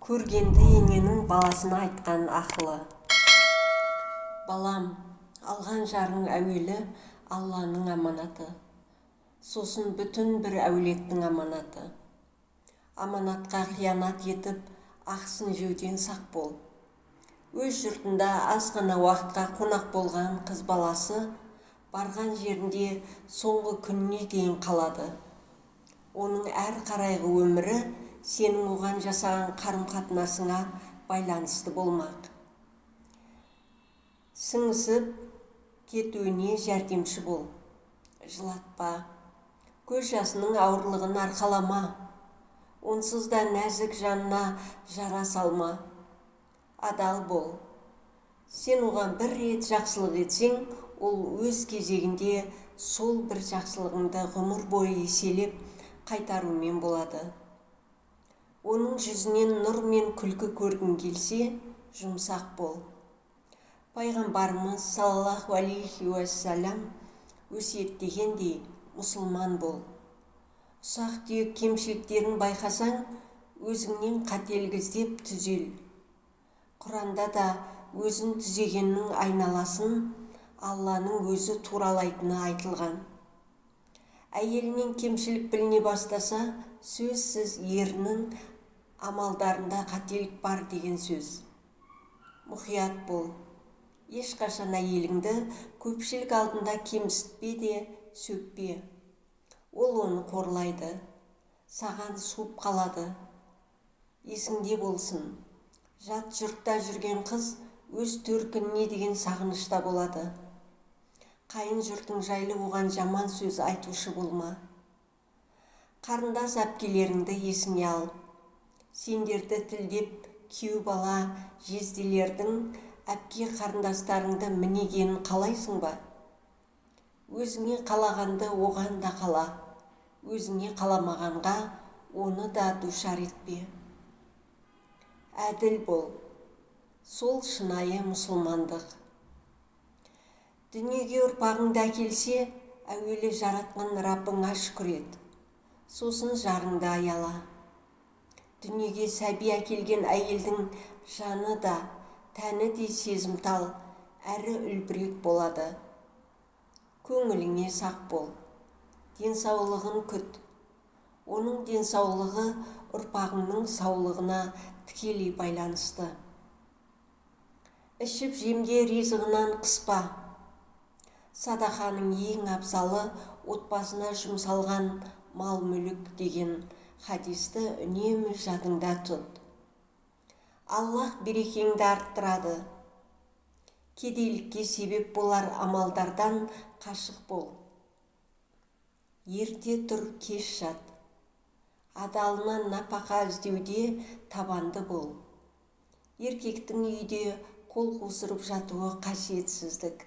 Көргенді ененің баласына айтқан ақылы. Балам, алған жарың әуелі Алланың аманаты, сосын бүтін бір әулеттің аманаты. Аманатқа қиянат етіп, ақысын жеуден сақ бол. Өз жұртында аз ғана уақытқа қонақ болған қыз баласы барған жерінде соңғы күніне дейін қалады. Оның әр қарайғы өмірі сенің оған жасаған қарым-қатынасыңа байланысты болмақ. Сіңісіп кетуіне жәрдемші бол. Жылатпа. Көз жасының ауырлығын арқалама. Онсыз да нәзік жанына жара салма. Адал бол. Сен оған бір рет жақсылық етсең, ол өз кезегінде сол бір жақсылығыңды ғұмыр бойы еселеп қайтарумен болады. Оның жүзінен нұр мен күлкі көргің келсе, жұмсақ бол. Пайғамбарымыз саллаллаху алейхи уассалам өсиеттегендей, мұсылман бол. Ұсақ-түйек кемшіліктерін байқасаң, өзіңнен қателік іздеп түзел. Құранда да өзін түзегеннің айналасын Алланың өзі туралайтыны айтылған. Әйелінен кемшілік біліне бастаса, сөзсіз ерінің амалдарында қателік бар деген сөз. Мұқият бол. Ешқашан әйеліңді көпшілік алдында кемсітпе де сөкпе. Ол оны қорлайды, саған суып қалады. Есіңде болсын, жат жұртта жүрген қыз өз төркініне деген сағынышта болады. Қайын жұртың жайлы оған жаман сөз айтушы болма. Қарындас әпкелеріңді есіңе ал. Сендерді тілдеп күйеу бала жезделердің әпке қарындастарыңды мінегенін қалайсың ба? Өзіңе қалағанды оған да қала, өзіңе қаламағанға оны да душар етпе. Әділ бол. Сол шынайы мұсылмандық. Дүниеге ұрпағыңды әкелсе, әуелі жаратқан Раббыңа шүкір ет. Сосын жарыңды аяла. Дүниеге сәби әкелген әйелдің жаны да, тәні де сезімтал, әрі үлбірек болады. Көңіліңе сақ бол. Денсаулығын күт. Оның денсаулығы ұрпағыңның саулығына тікелей байланысты. Ішіп жемге ризығынан қыспа. Садақаның ең абзалы отбасына жұмсалған мал-мүлік деген хадисті үнемі жадыңда тұт. Аллах берекеңді арттырады. Кедейлікке себеп болар амалдардан қашық бол. Ерте тұр, кеш жат. Адалынан напақа іздеуде табанды бол. Еркектің үйде қол қусырып жатуы қасиетсіздік.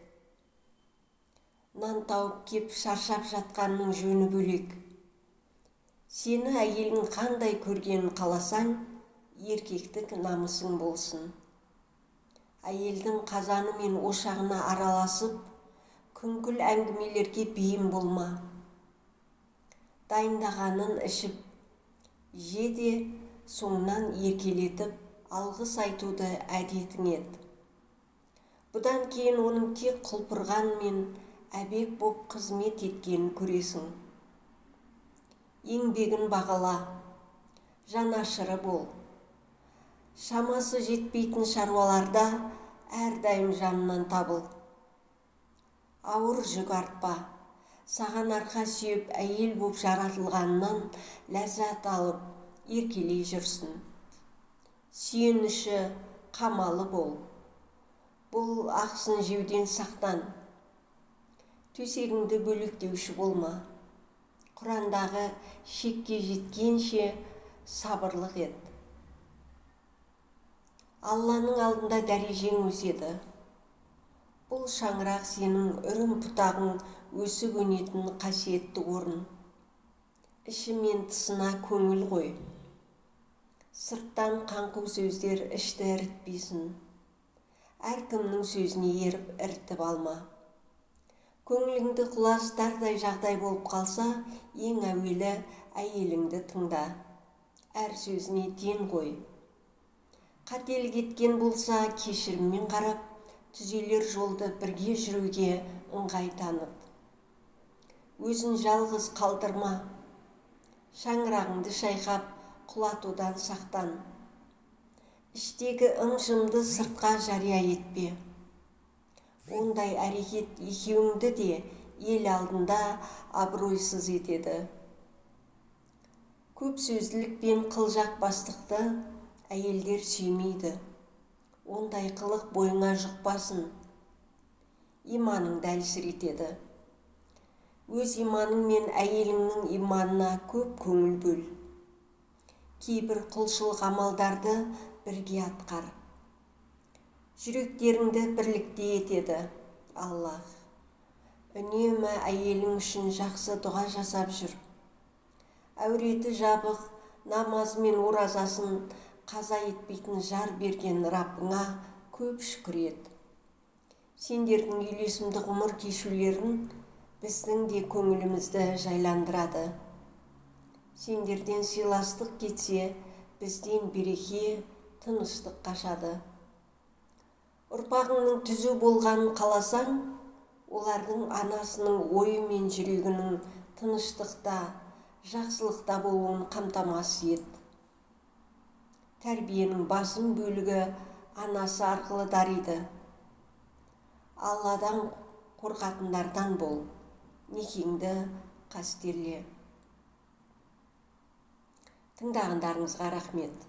Нан тауып кеп шаршап жатқанның жөні бөлек. Сені әйелің қандай көргенін қаласаң, еркектік намысың болсын. Әйелдің қазаны мен ошағына араласып, күңкіл әңгімелерге бейім болма. Дайындағанын ішіп, же де соңынан еркелетіп, алғыс айтуды әдетің ет. Бұдан кейін оның тек құлпырған мен әбек боп қызмет еткенін көресің. Еңбегін бағала, жанашыры бол. Шамасы жетпейтін шаруаларда әрдайым жанынан табыл. Ауыр жүк артпа. Саған арқа сүйеп әйел боп жаратылғанынан ләззат алып, еркелей жүрсін. Сүйеніші, қамалы бол. Бұл ақысын жеуден сақтан. Төсегіңді бөлектеуші болма. Құрандағы шекке жеткенше сабырлық ет. Алланың алдында дәрежең өседі. Бұл шаңырақ сенің үрім бұтағың өсіп өнетін қасиетті орын. Іші мен тысына көңіл қой. Сырттан қаңқу сөздер ішті ірітпесін. Әркімнің сөзіне еріп ірітіп алма. Көңіліңді құлазытардай жағдай болып қалса, ең әуелі әйеліңді тыңда. Әр сөзіне ден қой. Қателік еткен болса, кешіріммен қарап, түзелер жолды бірге жүруге ыңғай таныт. Өзін жалғыз қалдырма. Шаңырағыңды шайқап, құлатудан сақтан. Іштегі ым-жымды сыртқа жария етпе. Ондай әрекет екеуіңді де ел алдында абыройсыз етеді. Көп сөзділік пен қылжақбастықты әйелдер сүймейді. Ондай қылық бойыңа жұқпасын. Иманыңды әлсіретеді. Өз иманың мен әйеліңнің иманына көп көңіл бөл. Кейбір құлшылық амалдарды бірге атқар. Жүректеріңді бірлікте етеді Аллах. Үнемі әйелің үшін жақсы дұға жасап жүр. Әуреті жабық, намазы мен оразасын қаза етпейтін жар берген Раббыңа көп шүкір ет. Сендердің үйлесімді ғұмыр кешулерің біздің де көңілімізді жайландырады. Сендерден сыйластық кетсе, бізден береке, тыныштық қашады. Ұрпағыңның түзу болғанын қаласаң, олардың анасының ойы мен жүрегінің тыныштықта, жақсылықта болуын қамтамасыз ет. Тәрбиенің басым бөлігі анасы арқылы дариды. Алладан қорқатындардан бол, некеңді қастерле. Тыңдағандарыңызға рахмет.